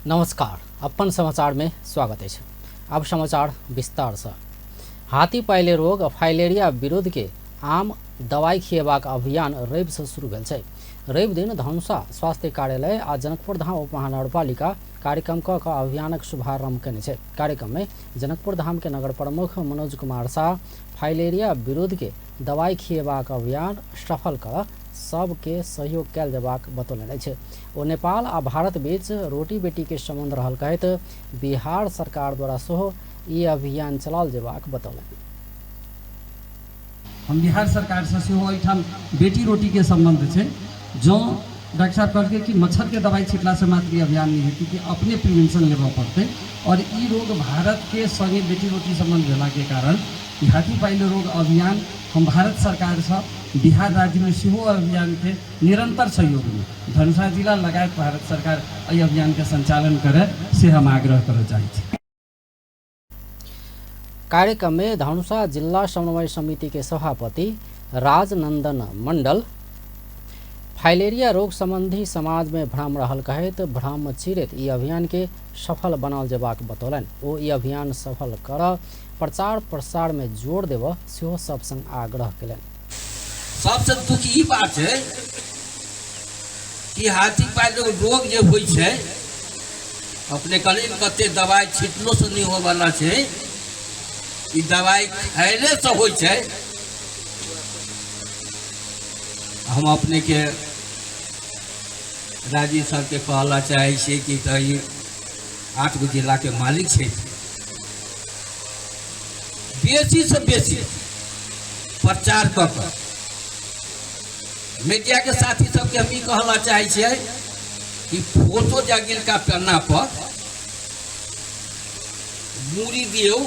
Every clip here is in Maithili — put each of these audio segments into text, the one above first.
नमस्कार, अपन समाचार में स्वागत अछि। अब समाचार विस्तार से। हाथी पाइले रोग फाइलेरिया विरुद्ध के आम दवाई खिएबाक अभियान रवि से शुरू भेल छै। रवि दिन धनुषा स्वास्थ्य कार्यालय आ जनकपुर धाम उपमहानगरपालिका कार्यक्रम क अभियानक शुभारंभ केने छै। कार्यक्रम में जनकपुर धाम के नगर प्रमुख मनोज कुमार शाह फाइलेरिया विरुद्ध के दवाई खिएबाक अभियान सफल कर सबके सहयोग कयल जेबाक बतौलनि अछि। ओ नेपाल आ भारत बीच रोटी बेटी के संबंध रहल कहैत बिहार सरकार द्वारा सेहो ई अभियान चलाओल जेबाक बतौलनि। हम बिहार सरकारसँ सेहो एहिठाम बेटी रोटीके सम्बन्ध छै। जँ डॉक्टर साहब कहलकै कि मच्छरके दवाइ छिटलासँ मात्र ई अभियान नहि हेतै, कि अपने प्रिवेंशन लेबऽ पड़तै। आओर ई रोग भारतके सङ्गे बेटी रोटी सम्बन्ध भेलाके कारण ई हाथी पाइलो रोग अभियान हम भारत सरकारसँ बिहार राज्यमे सेहो अभियानके निरन्तर सहयोगमे धनुषा जिला लगायत भारत सरकार एहि अभियानके सञ्चालन करय से हम आग्रह करऽ चाहै छी। कार्यक्रम में धनुषा जिला समन्वय समिति के सभापति राजनंदन मंडल फाइलेरिया रोग संबंधी समाज में भ्रम रहल कहैत भ्रम चिरैत ई अभियान के सफल बनाओल जेबाक बतौलनि। ओ ई अभियान सफल कर प्रचार प्रसार में जोर देबऽ सेहो सब संग आग्रह केलनि। सबसे दुख ई बात छै कि हाथी पाइल रोग जे होइ छै, अपने कहलियै ने कते दवाइ छिटलो से नहि होयवला छै, ई दवाइ खयले से होइ छै। हम अपने के राजीव साहबके कहला चाहै छियै कि तऽ ई 8 गो जिलाके मालिक छै, बेसी से बेसी प्रचार कऽ कऽ मीडिया के साथी सबके हम ई कहला चाहै छियै कि फोटो जे अगिलका पन्ना पर मूड़ी दियौ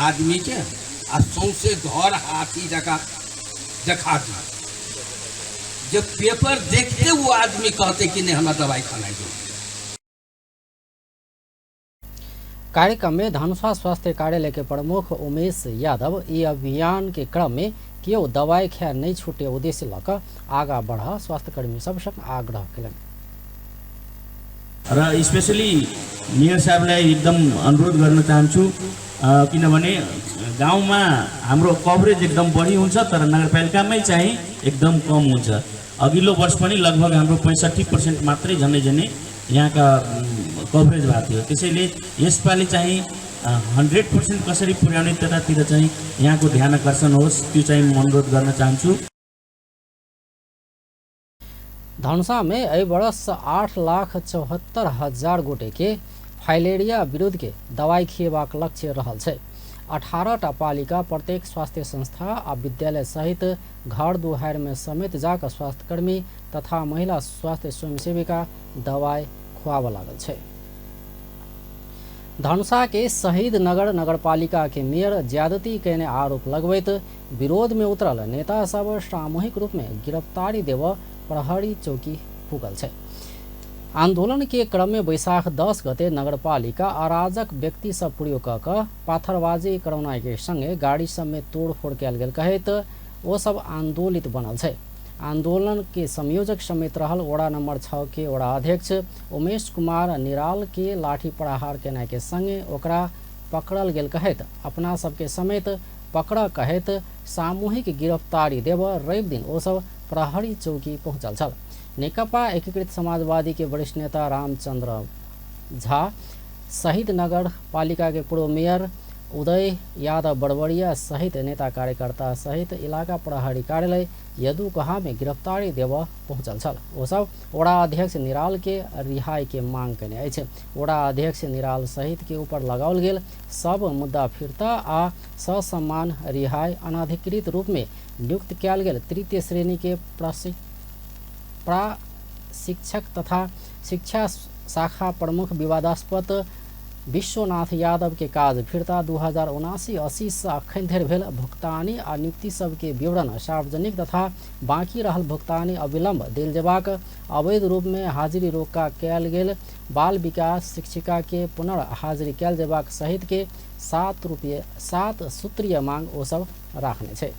आदमी के आ सौंसे घर हाथी जकाँ देखा दियौ, जे पेपर देखते वो आदमी कहते कि नहीं हमरा दवाई खाना दियौ। कार्यक्रम में धनुषा स्वास्थ्य कार्यालय के प्रमुख उमेश यादव ई अभियान के क्रम में केओ दवाई खाए नहीं छूटे उद्देश्य लऽ कऽ आगा बढ़ स्वास्थ्यकर्मी सब संग आग्रह केलनि। र स्पेसली मेयर साहबलाई एकदम अनुरोध गर्न चाहन्छु, किनभने गाउँमा हाम्रो कभरेज एकदम बढी हुन्छ तर नगरपालिकामै चाहिँ एकदम कम हुन्छ। अघिल्लो वर्ष पनि लगभग हाम्रो 65% मात्रै झन्डै झन्डै यहाँका कभरेज भएको थियो। त्यसैले यसपालि चाहिँ 100% कसरी पुर्याउने त्यतातिर चाहिँ यहाँको ध्यान आकर्षण होस्, त्यो चाहिँ म अनुरोध गर्न चाहन्छु। धनुषा में एहि वर्ष 8,74,000 गोटे के फाइलेरिया विरुद्ध के दवाई खिएबाक लक्ष्य रहल छै। 18 टा पालिका प्रत्येक स्वास्थ्य संस्था आ विद्यालय सहित घर दुहार में समेत जाकर स्वास्थ्यकर्मी तथा महिला स्वास्थ्य स्वयंसेविका दवाई खुआबऽ लागल छै। धनुषा के शहीद नगर नगरपालिका के मेयर ज्यादती केने आरोप लगबैत विरोध में उतरल नेता सब सामूहिक रूप में गिरफ्तारी देव प्रहरी चौकी पुगल छै। आंदोलन के क्रम में बैसाख 10 गते नगरपालिका अराजक व्यक्ति सब प्रयोग क क पाथरबाजी करौनाइ के संगे गाड़ी सब में तोड़फोड़ कयल गेल कहैत ओ सब आंदोलित बनल छै। आंदोलन के संयोजक समेत रहल वडा नंबर 6 के वडा अध्यक्ष उमेश कुमार निराल के लाठी प्रहार केनाइ के संगे ओकरा पकड़ल गेल कहैत अपना सबके समेत पकड़ कहैत सामूहिक गिरफ्तारी देब रवि दिन ओ सब प्रहरी चौकी पहुंचल छल। नेकपा एकीकृत समाजवादी के वरिष्ठ नेता रामचंद्र झा, शहीद नगर पालिका के पूर्व मेयर उदय यादव बड़बड़िया सहित नेता कार्यकर्ता सहित इलाका प्रहरी कार्यालय यदुकहा में गिरफ्तारी देव पहुंचल छल। ओ सब वडा अध्यक्ष निराल के रिहाई के मांग केने अछि। वडा अध्यक्ष निराल सहित के ऊपर लगाओल गेल सब मुद्दा फिर्ता आ ससम्मान रिहाई अनधिकृत रूप में नियुक्त कयल गेल तृतीय श्रेणी के प्रशिक्षक तथा शिक्षा शाखा प्रमुख विवादास्पद विश्वनाथ यादव के काज फिर्ता 2079-80 से अखन धरि भेल भुगतानी आ नियुक्ति सबके विवरण सार्वजनिक तथा बाँकी रहल भुगतानी अविलंब देल जेबाक, अवैध रूप में हाजिरी रोका कयल गेल बाल विकास शिक्षिका के पुनर्हाजिरी कयल जेबाक सहित के 7 सूत्रीय मांग ओ सब राखने छै।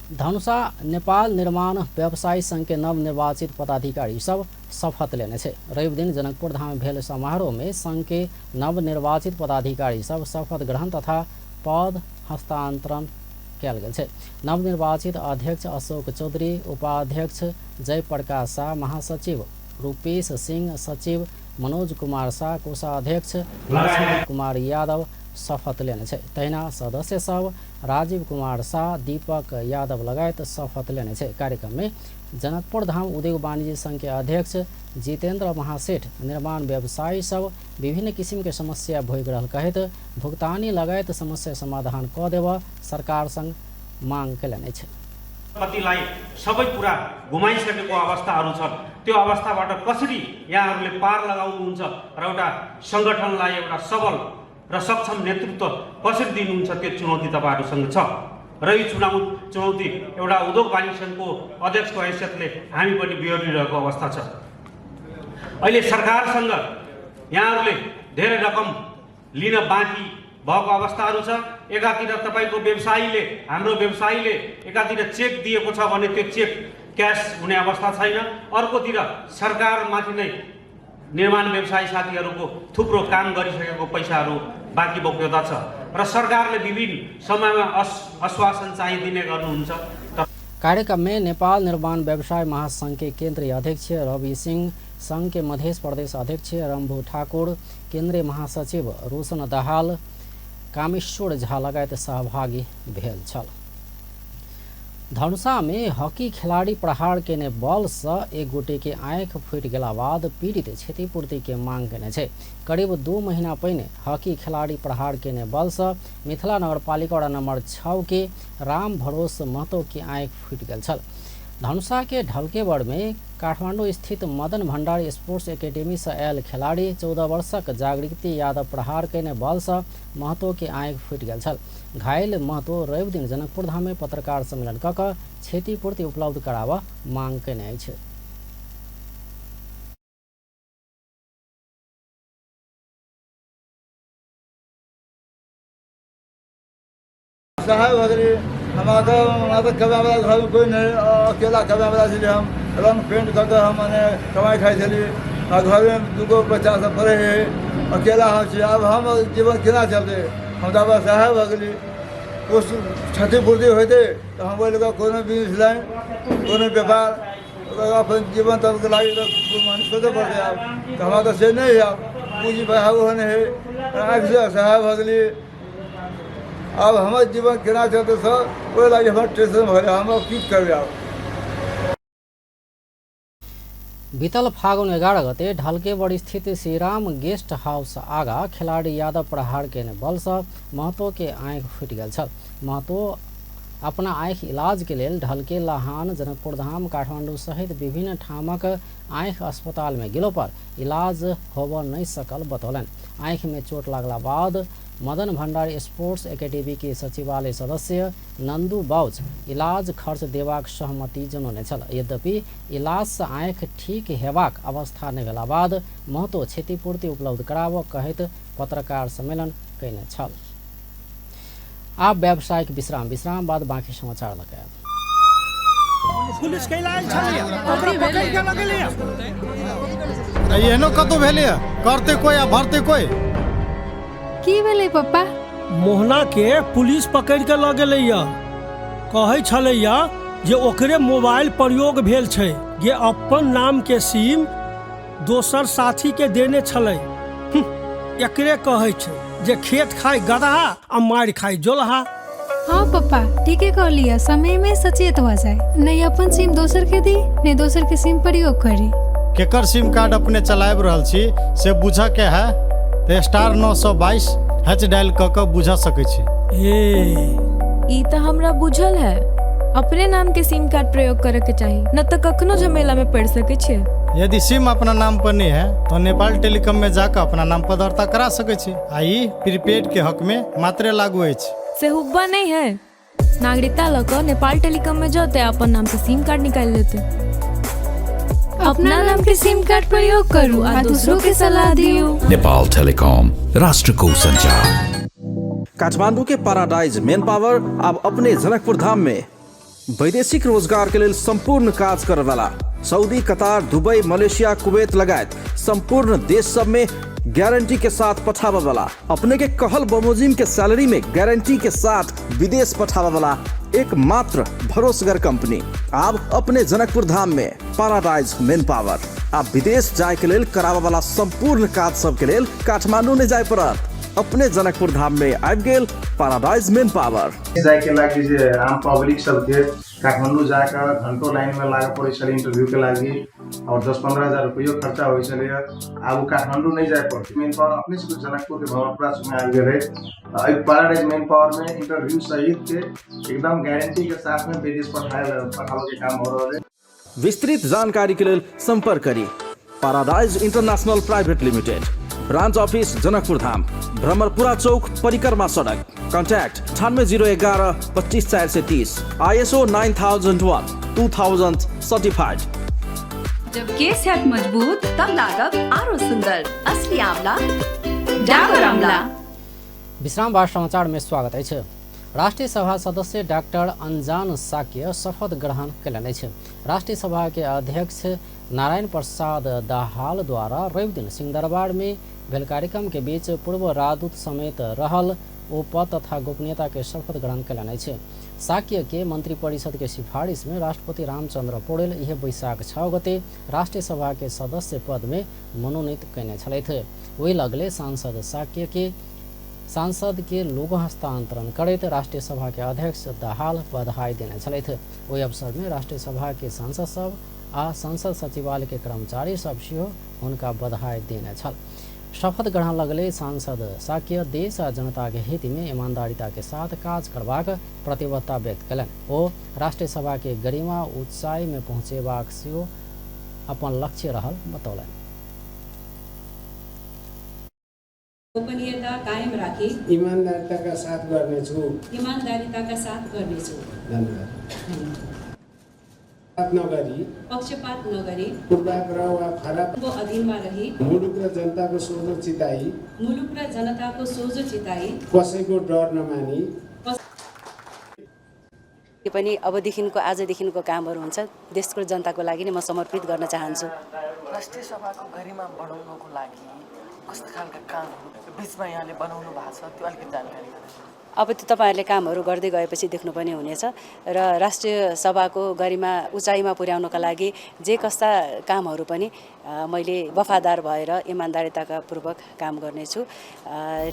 धनुषा नेपाल निर्माण व्यवसायी संघ के नवनिर्वाचित पदाधिकारी सब शपथ लेने छै। रवि दिन जनकपुर धाम भेल समारोह में संघ के नवनिर्वाचित पदाधिकारी सब शपथ ग्रहण तथा पद हस्तांतरण कयल गेल छै। नवनिर्वाचित अध्यक्ष अशोक चौधरी, उपाध्यक्ष जयप्रकाश शाह, महासचिव रूपेश सिंह, सचिव मनोज कुमार शाह, कोषाध्यक्ष लक्ष्मण कुमार यादव शपथ लेने छै। तहिना सदस्य सब राजीव कुमार शाह, दीपक यादव लगायत शपथ लेने छै। कार्यक्रम में जनकपुर धाम उद्योग वाणिज्य संघ के अध्यक्ष जितेंद्र महासेठ निर्माण व्यवसायी सब विभिन्न किसिम के समस्या भोगि रहल कहैत भुगतानी लगायत समस्या समाधान क देब सरकार संग मांग कयलनि अछि। कतिलाई सबै कुरा गुमाइसकेको अवस्थाहरू छन्, त्यो अवस्थाबाट कसरी यहाँहरूले पार लगाउनुहुन्छ र एउटा सङ्गठनलाई एउटा सबल र सक्षम नेतृत्व कसरी दिनुहुन्छ, त्यो चुनौती तपाईँहरूसँग छ। र यो चुनौती एउटा उद्योग वाणिज्य सङ्घको अध्यक्षको हैसियतले हामी पनि बिहोरिरहेको अवस्था छ। अहिले सरकारसँग यहाँहरूले धेरै रकम लिन बाँकी भएको अवस्थाहरू छ। एकातिर तपाईँको व्यवसायीले, हाम्रो व्यवसायीले एकातिर चेक दिएको छ भने त्यो चेक क्यास हुने अवस्था छैन, अर्कोतिर सरकारमाथि नै निर्माण व्यवसायी साथीहरूको थुप्रो काम गरिसकेको पैसाहरू बाँकी बक्यौता छ र सरकारले विभिन्न समयमा आश्वासन चाहिँ दिने गर्नुहुन्छ। कार्यक्रम में नेपाल निर्माण व्यवसाय महासंघ के केंद्रीय अध्यक्ष रवि सिंह, संघ के मध्य प्रदेश अध्यक्ष रंभू ठाकुर, केंद्रीय महासचिव रोशन दाहाल, कामेश्वर झा लगायत सहभागी भेल छल। धनुषा में हॉकी खिलाड़ी प्रहार केने बॉल से एक गोटे के आँख फूटि गेला बाद पीड़ित क्षतिपूर्ति के मांग केने छै। करीब 2 महीना पहिने हॉकी खिलाड़ी प्रहार केने बॉल से मिथिला नगरपालिका वार्ड नंबर 6 के राम भरोस महतो के आँख फूटि गेल छल। धनुषा के ढलकेबड़ में काठमांडू स्थित मदन भंडारी स्पोर्ट्स एकेडमी से आयल खिलाड़ी 14 वर्षक जागृति यादव प्रहार केने बॉल से महतो के आँख फूटि गेल छल। घायल महतो रवि दिन जनकपुर धाम में पत्रकार सम्मेलन क कऽ क्षतिपूर्ति उपलब्ध कराबऽ मांग केने अछि। साहब भगली हमारा तो कमाए वाला घर में कोई नहीं, अकेला कमाए वाला छलियै हम। रंग पेंट कऽ कऽ हम मने कमाइ खाइ छलियै आ घरमे 2 गो बच्चा सब पढ़ै है, अकेला हम छी। आब हम जीवन केना चलतै? हम तऽ आब साहब भगली, कुछ क्षतिपूर्ति होइतै तऽ हम ओहि लऽ कऽ कोनो बिजनेस लाइन कोनो व्यापार अपन जीवन तबके लागि तऽ सोचऽ पड़तै। आब तऽ हमरा तऽ से नहि है, आब पूँजी पैसा ओहो नहि है, आँखिसँ साहब भगली। आब हमर जीवन केना चलतै सर, ओहि लागि हमर टेंशन भऽ गेलै, हम की करबै आब। बीतल फागुन 11 गते ढलकेबड़ स्थित श्रीराम गेस्ट हाउस आगा खिलाड़ी यादव प्रहार केने बल से महतो के आँख फूटि गेल छल। महतो अपना आँखि इलाज के लेल ढलके, लहान, जनकपुर धाम, काठमांडू सहित विभिन्न ठामक आँखि अस्पताल में गेलो पर इलाज होबऽ नहीं सकल बतौलनि। आँखि में चोट लागला बाद मदन भंडारी स्पोर्ट्स एकेडमी के सचिवालय सदस्य नंदू बाउज इलाज खर्च देबाक सहमति जनौने छल। यद्यपि इलाज से आँखि ठीक हेबाक अवस्था नहि भेला बाद महतो क्षतिपूर्ति उपलब्ध कराबऽ कहैत पत्रकार सम्मेलन कयने छल। आब व्यावसायिक विश्राम, विश्राम बाद बाकी समाचार लगायब। पुलिस कैला आयल छलैया, ओकरा पकड़ि के लगेलैया। एहनो कतौ भेलैया, करते कोई आ भरते कोई। की भेलै पप्पा? मोहना के पुलिस पकड़ि के लऽ गेलैया। कहै छलैया जे ओकरे मोबाइल प्रयोग भेल छै, जे अपन नाम के सिम दोसर साथी के देने छलै। एकरे कहै छै जे खेत खाय गदहा आ मारि खाय जोलहा। हाँ पप्पा, ठीके कहलियै, समय में सचेत भऽ जाय, नहीं अपन सिम दोसर के दी, नहीं दोसर के सिम प्रयोग करी। केकर सिम कार्ड अपने चलाबि रहल छी से बुझऽ के है तऽ *922 हैच डायल कऽ कऽ बुझऽ सकै छी। ई तऽ हमरा बुझल है, अपने नाम के सिम कार्ड प्रयोग करे के चाही, न तऽ कखनो झमेला में पड़ सके छियै। यदि सिम अपना नाम पर नहीं है तो नेपाल टेलीकॉम में जाकर अपना नाम पर दर्ता करा सकै छी आ ई प्रीपेड के हक में मात्रे लागू अछि। से हुब्बा नहीं है, नागरिकता लऽ कऽ नेपाल टेलीकॉम में जते अपन नाम से सिम कार्ड निकालि लेते। अपना नाम के सिम कार्ड प्रयोग करू आ दूसरों के सलाह दियौ। नेपाल टेलीकॉम, राष्ट्र को संचार। काठमांडू के पैराडाइज मेन पावर अब अपने जनकपुर धाम में। वैदेशिक रोजगार के लेल संपूर्ण काज करय वाला सऊदी, कतार, दुबई, मलेशिया, कुवैत लगायत संपूर्ण देश सब में गारंटी के साथ पठाबे वाला, अपने के कहल बमोजिम के सैलरी में गारंटी के साथ विदेश पठाबे वाला एकमात्र भरोसगर कंपनी आब अपने जनकपुर धाम में पैराडाइज मेन पावर। आब विदेश जाय के लेल कराबे वाला संपूर्ण काज सब के लेल काठमांडू नहीं जाय पड़त, अपने जनकपुर धाम में आबि गेल पैराडाइज मेन पावर। जायके लागि जे आम पब्लिक सबके काठमाडौँ जाकऽ घंटों लाइनमे लागऽ पड़ै छलै इंटरव्यूके लागि और 10-15 हजार रुपैयो खर्चा होइ छलैए। आब ओ काठमाडौँ नहि जाय पड़तै, मेन पावर अपने सबके जनकपुरके भवनपुरा चौकमे आबि गेलै। एहि पैराडाइज मेन पावरमे इंटरव्यू सहितके एकदम गारंटीके साथमे विदेश पठाबऽके काम हो रहल है। विस्तृत जानकारी के लेल संपर्क करी paradise international private limited, branch office Janakpur Dham, Bhramarpura Chowk, परिक्रमा सड़क। Contact 98 011 25 430, ISO 9001 2000 certified. जब केस हैत मजबूत तब लागब आरो सुंदर, असली आंवला डाबर आंवला। विश्राम बाद समाचार में स्वागत अछि। राष्ट्रिय सभा सदस्य डाक्टर अंजान साक्य शपथ ग्रहण कयलनि अछि। राष्ट्रिय सभा के अध्यक्ष नारायण प्रसाद दाहाल द्वारा रवि दिन सिंहदरबार में भेल कार्यक्रम के बीच पूर्व राजदूत समेत रहल ओ पद तथा गोपनीयता के शपथ ग्रहण कयलनि अछि। साक्य के मंत्रिपरिषद के सिफारिश में राष्ट्रपति रामचंद्र पौडेल यह बैशाख 6 गते राष्ट्रिय सभा के सदस्य पद में मनोनीत कयने छलथि। ओहि लगले सांसद साक्य के सांसद के लोगो हस्तांतरण करैत राष्ट्रिय सभा के अध्यक्ष दाहाल बधाई देने छलथि। ओहि अवसर में राष्ट्रिय सभा के सांसद सब आ संसद सचिवालय के कर्मचारी सब सेहो हुनका बधाई देने छल। शपथ ग्रहण लगले सांसद साक्य देश आ जनता के हित में ईमानदारिता के साथ काज करबाक प्रतिबद्धता व्यक्त कयलनि। ओ राष्ट्रिय सभा के गरिमा ऊंचाई में पहुंचेबाक सेहो अपन लक्ष्य रहल बतौलनि। गोपनीयता कायम राखी इमान्दारिताका साथ गर्नेछु। इमान्दारिताका साथ गर्नेछु। धन्यवाद। नगरी पक्षपात नगरी पूर्वाग्रह वा खराब को अधीनमा रही मुलुक र जनताको सोझो चिताई मुलुक र जनताको सोझो चिताई कसैको डर नमानी पनि अबदेखिको आजदेखिको कामहरू हुन्छ, देशको जनताको लागि नै म समर्पित गर्न चाहन्छु। राष्ट्रिय सभाको गरिमा बढाउनको लागि कस्तो खालका कामहरू बिचमा यहाँले बनाउनु भएको छ, त्यो अलिकति जानकारी गराइदिनुहोस्। अब त्यो तपाईँहरूले कामहरू गर्दै गएपछि देख्नु पनि हुनेछ र राष्ट्रिय सभाको गरिमा उचाइमा पुर्याउनका लागि जे कस्ता कामहरू पनि मैले वफादार भएर इमान्दारिताका पूर्वक काम गर्नेछु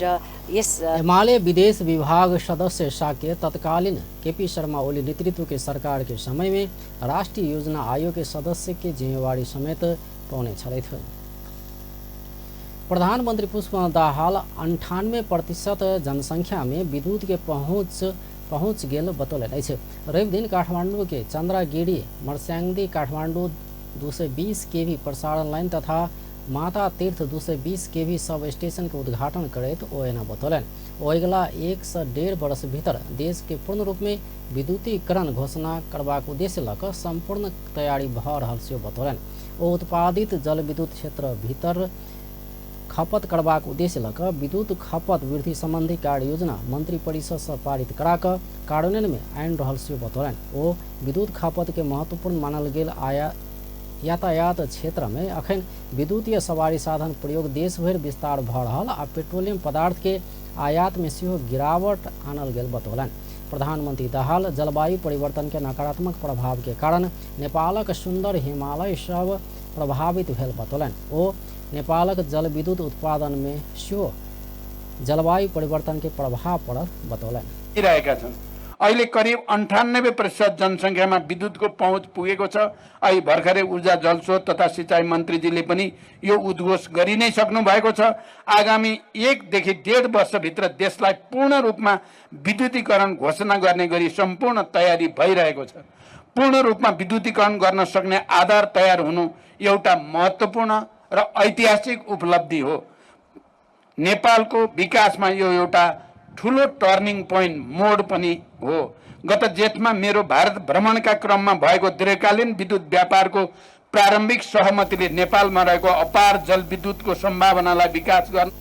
र यस एमाले विदेश विभाग सदस्य साक्य तत्कालीन केपी शर्मा ओली नेतृत्व के सरकार के समय में राष्ट्रीय योजना आयोग के सदस्य के जिम्मेवारी समेत पौने छलथि। प्रधानमंत्री पुष्प दाहाल 98% जनसंख्या में विद्युत के पहुँच पहुँच गेल बतौलनि अछि। रवि दिन काठमांडू के चंद्रागिरी मर्स्यांगदी काठमांडू 220 केवी प्रसारण लाइन तथा माता तीर्थ 220 केवी सब स्टेशन के उद्घाटन करैत ओ एना बतौलनि। ओ अगिला 1 से 1.5 वर्ष भीतर देश के पूर्ण रूप में विद्युतीकरण घोषणा करबाक उद्देश्य लऽ कऽ सम्पूर्ण तैयारी भऽ रहल सेहो बतौलनि। ओ उत्पादित जलविद्युत क्षेत्र भीतर खपत करबाक उद्देश्य लऽ कऽ विद्युत खपत वृद्धि संबंधी कार्य योजना मंत्रिपरिषद से पारित करा कऽ कार्यान्वयन में आनि रहल सेहो बतौलनि। ओ विद्युत खपत के महत्वपूर्ण मानल गेल आया यातायात क्षेत्र में अखन विद्युतीय सवारी साधन प्रयोग देश भरि विस्तार भऽ रहल आ पेट्रोलियम पदार्थ के आयात में सेहो गिरावट आनल गेल बतौलनि। प्रधानमंत्री दाहाल जलवायु परिवर्तन के नकारात्मक प्रभाव के कारण नेपालक सुन्दर हिमालय सब प्रभावित भेल बतौलनि। ओ नेपालक जलविद्युत उत्पादन में सेहो जलवायु परिवर्तन के प्रभाव पड़ल बतौलनि। रहेका छन्। अहिले करिब 98% जनसङ्ख्यामा विद्युतको पहुँच पुगेको छ। अहिले भर्खरै ऊर्जा, जलस्रोत तथा सिँचाइ मन्त्रीजीले पनि यो उद्घोष गरि नै सक्नु भएको छ। आगामी 1 देखि 1.5 वर्षभित्र देशलाई पूर्ण रूपमा विद्युतीकरण घोषणा गर्ने गरी सम्पूर्ण तयारी भइरहेको छ। पूर्ण रूपमा विद्युतीकरण गर्न सक्ने आधार तयार हुनु एउटा महत्त्वपूर्ण र ऐतिहासिक उपलब्धि हो। नेपालको विकासमा यो एउटा ठुलो टर्निङ पोइन्ट, मोड पनि हो। गत जेठमा मेरो भारत भ्रमणका क्रममा भएको दीर्घकालीन विद्युत व्यापारको प्रारम्भिक सहमतिले नेपालमा रहेको अपार जलविद्युतको सम्भावनालाई विकास गर्न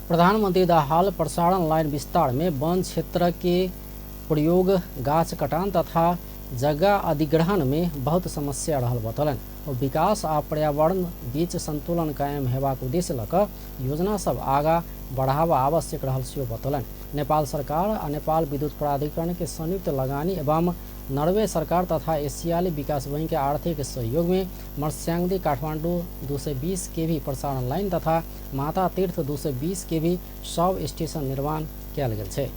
प्रधानमंत्री दाहाल प्रसारण लाइन विस्तार में वन क्षेत्र के प्रयोग, गाछ कटान तथा जगह अधिग्रहण में बहुत समस्या रहल बतौलनि। ओ विकास आ पर्यावरण बीच संतुलन कायम हेबाक उद्देश्य लऽ कऽ योजना सब आगा बढ़ावा आवश्यक रहल सेहो बतौलनि। नेपाल सरकार आ नेपाल विद्युत प्राधिकरण के संयुक्त लगानी एवं नॉर्वे सरकार तथा एशियाली विकास बैंक के आर्थिक सहयोग में मर्स्यांगदी काठमांडू 220 केवी प्रसारण लाइन तथा माता तीर्थ 220 केवी सब स्टेशन निर्माण कयल गेल छै।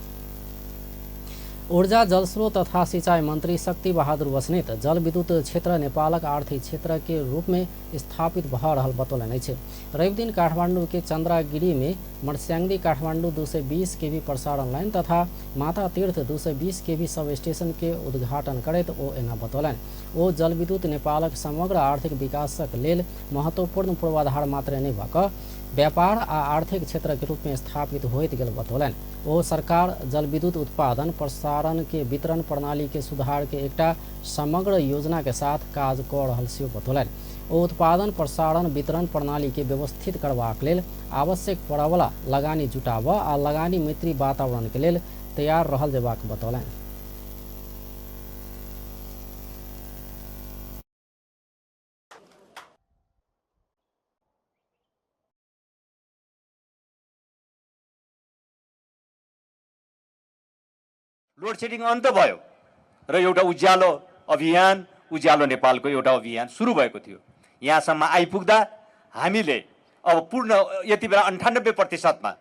ऊर्जा, जलस्रोत तथा सिंचाई मंत्री शक्ति बहादुर बस्नेत जलविद्युत क्षेत्र नेपालक आर्थिक क्षेत्र के रूप में स्थापित भऽ रहल बतौलनि अछि। रविदिन काठमांडू के चंद्रागिरी में मर्स्यांगदी काठमांडू 220 केवी प्रसारण लाइन तथा माता तीर्थ 220 केवी सब स्टेशन के उद्घाटन करैत ओ एना बतौलनि। ओ जलविद्युत नेपालक समग्र आर्थिक विकासक लेल महत्वपूर्ण पूर्वाधार मात्र नहि भऽ कऽ व्यापार आ आर्थिक क्षेत्र के रूप में स्थापित होइत गेल बतौलनि। ओ सरकार जलविद्युत उत्पादन, प्रसारण के वितरण प्रणाली के सुधार के एकटा समग्र योजना के साथ काज कऽ रहल सेहो बतौलनि। ओ उत्पादन, प्रसारण, वितरण प्रणाली के व्यवस्थित करबाक लेल आवश्यक पड़यवला लगानी जुटाबऽ आ लगानी मैत्री वातावरण के लेल तैयार रहल जेबाक बतौलनि। लोड सेडिङ अन्त भयो र एउटा उज्यालो अभियान, उज्यालो नेपालको एउटा अभियान सुरु भएको थियो। यहाँसम्म आइपुग्दा हामीले अब पूर्ण यति बेला 98%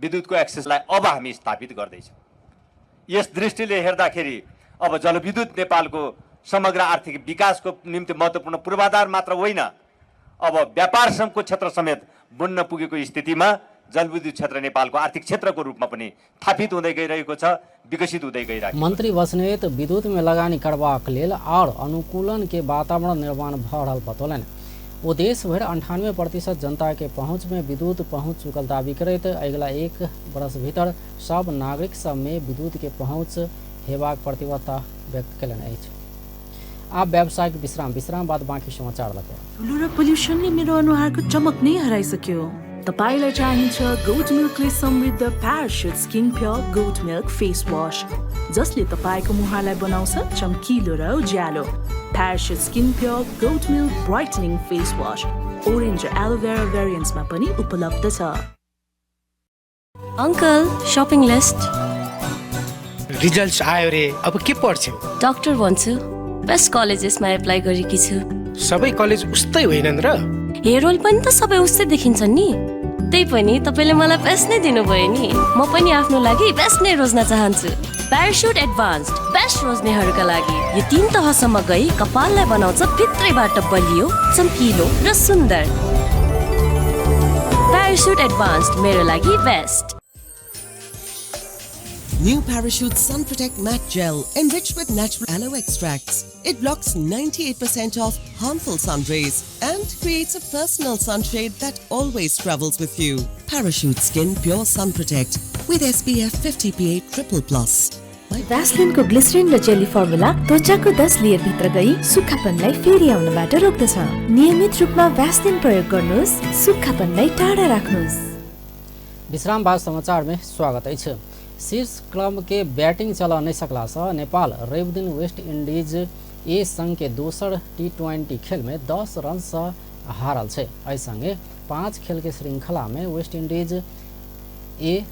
विद्युतको एक्सेसलाई अब हामी स्थापित गर्दैछौँ। यस दृष्टिले हेर्दाखेरि अब जलविद्युत नेपालको समग्र आर्थिक विकासको निम्ति महत्त्वपूर्ण पूर्वाधार मात्र होइन, अब व्यापारसम्मको क्षेत्र समेत बन्न पुगेको स्थितिमा जलविद्युत क्षेत्र नेपालको आर्थिक क्षेत्रको रूपमा पनि थापित हुँदै गइरहेको छ, विकसित हुँदै गइरहेको छ। मंत्री बस्नेत विद्युत में लगानी करबाक लेल और अनुकूलन के वातावरण निर्माण भऽ रहल बतौलनि। ओ देशभरि 98% जनता के पहुँच में विद्युत पहुँच चुकल दावी करैत अगिला 1 वर्ष भीतर सब नागरिक सब में विद्युत के पहुँच हेबाक प्रतिबद्धता व्यक्त कयलनि अछि। आब व्यावसायिक विश्राम, विश्राम बाद बाँकी समाचार लगे। धुलो र पोल्युसनले मेरो अनुहारको चमक नै हराइसक्यो। तपाईलाई चाहिन्छ गोट मिल्कले समृद्ध Parachute skin pure goat milk face wash, जसले तपाईको मुहारलाई बनाउँछ चम्किलो र उज्यालो। Parachute skin pure goat milk brightening face wash orange र एलोभेरा भेरिएन्ट्समा पनि उपलब्ध छ। Uncle, shopping list. रिजल्ट आयो रे, अब के पढ्छौ? डाक्टर भन्छु, बेस्ट कलेजेसमा एप्लाई गरेकी छु। सबै कलेज उस्तै होइनन् र? हेयर ओइल पनि त सबै उस्तै देखिन्छन् नि। त्यही पनि तपाईले मलाई बेस्ट नै दिनुभयो नि। म पनि आफ्नो लागि बेस्ट नै रोज्न चाहन्छु। प्यारासुट एडभान्स्ड बेस्ट रोज्नेहरूका लागि यो 3 तहसम्म गई कपाललाई बनाउँछ भित्रैबाट बलियो, चम्किलो र सुन्दर। प्यारासुट एडभान्स्ड मेरो लागि best. New Parachute Sun Protect Matte Gel, enriched with natural aloe extracts. It blocks 98% of harmful sun rays and creates a personal sunshade that always travels with you. Parachute Skin Pure Sun Protect with SPF 50 PA+++. Vaseline को ग्लिसरिन र जेली फर्मुला त्वचाको 10 लेयर भित्र गई सुक्खापनलाई फेरि आउनबाट रोक्दछ। नियमित रूपमा भ्यासलिन प्रयोग गर्नुहोस्, सुक्खापनलाई टाढा राख्नुहोस्। विश्राम बाद समाचार में स्वागत अछि। शीर्ष क्रम के बैटिंग चला नहीं सकला से नेपाल रविदिन वेस्ट इंडीज ए संघ के दोसर T20 खेल में 10 रन से हारल छै। एहि संगे 5 खेल के श्रृंखला में वेस्ट इंडीज ए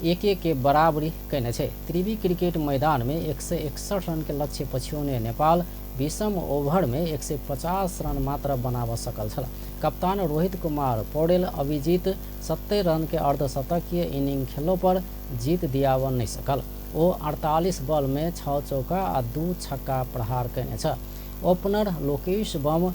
1-1 के बराबरी कयने छै। त्रिवी क्रिकेट मैदान में 161 रन के लक्ष्य पछ्यौने नेपाल 20 ओभर में 150 रन मात्र बनाब सकल छल। कप्तान रोहित कुमार पौडेल अभिजीत 70 रन के अर्धशतकीय इनिंग खेलो पर जीत दियाब नहीं सकल। ओ 48 बॉल में 6 चौका आ 2 छक्का प्रहार कयने छ। ओपनर लोकेश बम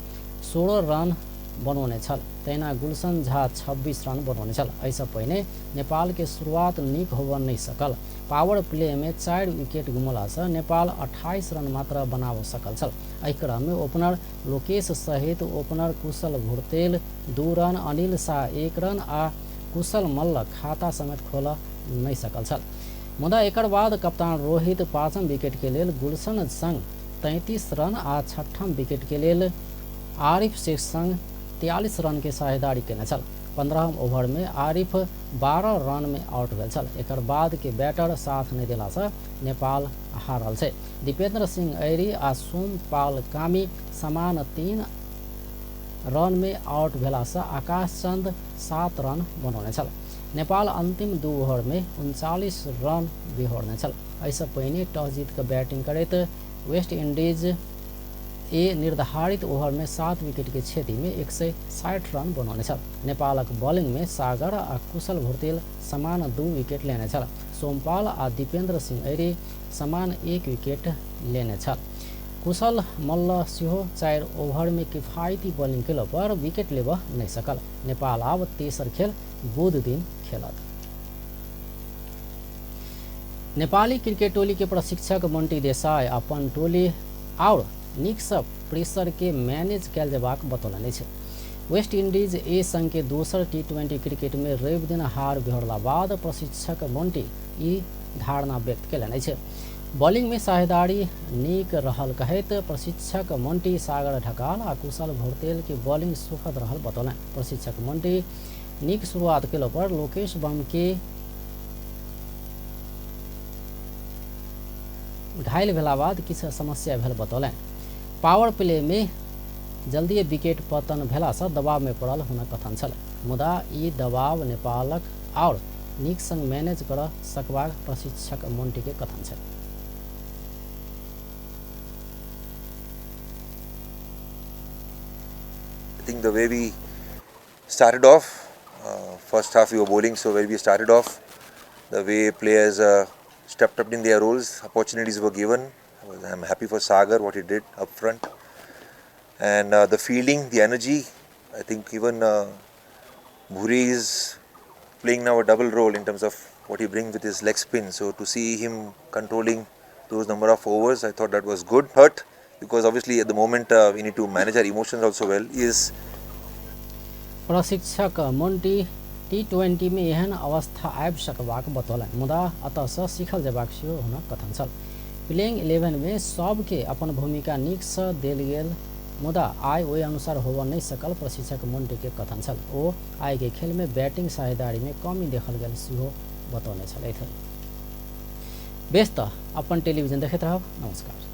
16 रन बनौने छल, तहिना गुलशन झा 26 रन बनौने छल। एहिसँ पहिने नेपाल के शुरुआत नीक होबऽ नहीं सकल। पावर प्ले में 4 विकेट गुमलासँ नेपाल 28 रन मात्र बनाब सकल छल। एहि क्रम में ओपनर लोकेश सहित ओपनर कुशल भुर्तेल 2 रन, अनिल शाह 1 रन आ कुशल मल्ल खाता समेत खोल नहीं सकल छल। मुदा एकर बाद कप्तान रोहित 5म विकेट के लेल गुलशन संग 33 रन आ 6ठम विकेट के लेल आरिफ शेख संग 43 रन के साझेदारी केने छल। 15म ओभर में आरिफ 12 रन में आउट भेल छल। एकर बाद के बैटर साथ नहि देला से नेपाल हारल छै। दीपेंद्र सिंह ऐरी आ सोमपाल कामी समान 3 रन में आउट भेला से आकाश चंद 7 रन बनौने छल। नेपाल अंतिम 2 ओभर में 39 रन बिहोरने छल। एहिसँ पहिने टॉस जीत के बैटिंग करैत वेस्ट इंडीज ए निर्धारित ओभर में 7 विकेट के क्षति में 160 रन बनौने छल। नेपालक बॉलिंग में सागर आ कुशल भुर्तेल समान 2 विकेट लेने छल। सोमपाल आ दीपेंद्र सिंह ऐरी समान 1 विकेट लेने छल। कुशल मल्ल सेहो 4 ओभर में किफायती बॉलिंग केलो पर विकेट लेबऽ नहि सकल। नेपाल आब तेसर खेल बुध दिन खेलत। नेपाली क्रिकेट टोली के प्रशिक्षक मोन्टी देसाई अपन टोली और नीक सँ प्रेशर के मैनेज कयल जेबाक बतौलनि अछि। वेस्ट इंडीज ए संघ के दोसर T20 cricket में रवि दिन हार बिहोरला बाद प्रशिक्षक मोन्टी ई धारणा व्यक्त कयलनि अछि। बॉलिंग में साझेदारी नीक रहल कहैत प्रशिक्षक मोन्टी सागर ढकाल आ कुशल भुर्तेल के बॉलिंग सुखद रहल बतौलनि। प्रशिक्षक मोन्टी नीक शुरुआत केलो पर लोकेश बम के घायल भेला बाद किछु समस्या भेल बतौलनि। पावर प्ले में जल्दी विकेट पतन भेला से दबाव में पड़ल हुनक कथन छल, मुदा ई दबाव नेपालक और नीक संग मैनेज कर सकबाक प्रशिक्षक मोन्टी के कथन छल। I think the way we started off, first half we were bowling, so where we started off, the way players stepped up in their roles, opportunities were given. I'm happy for Sagar, what he did up front. And the fielding, the energy, I think even Bhuri is playing now a double role in terms of what he brings with his leg spin. So to see him controlling those number of overs, I thought that was good. Hurt, because obviously at the moment we need to manage our emotions also well. Is प्रशिक्षक मोन्टी T20 में एहन अवस्था आबि सकबाक बतौलनि, मुदा अतऽसँ सीखल जेबाक सेहो हुनक कथन छल। प्लेइंग 11 में सबके अपन भूमिका नीक सँ देल गेल, मुदा आइ ओहि अनुसार होबऽ नहि सकल प्रशिक्षक मोन्टी के कथन छल। ओ आइ के खेल में बैटिंग साझेदारी में कमी देखल गेल सेहो बतौने छलथि। बेस त अपन टेलीविजन देखैत रहब। नमस्कार।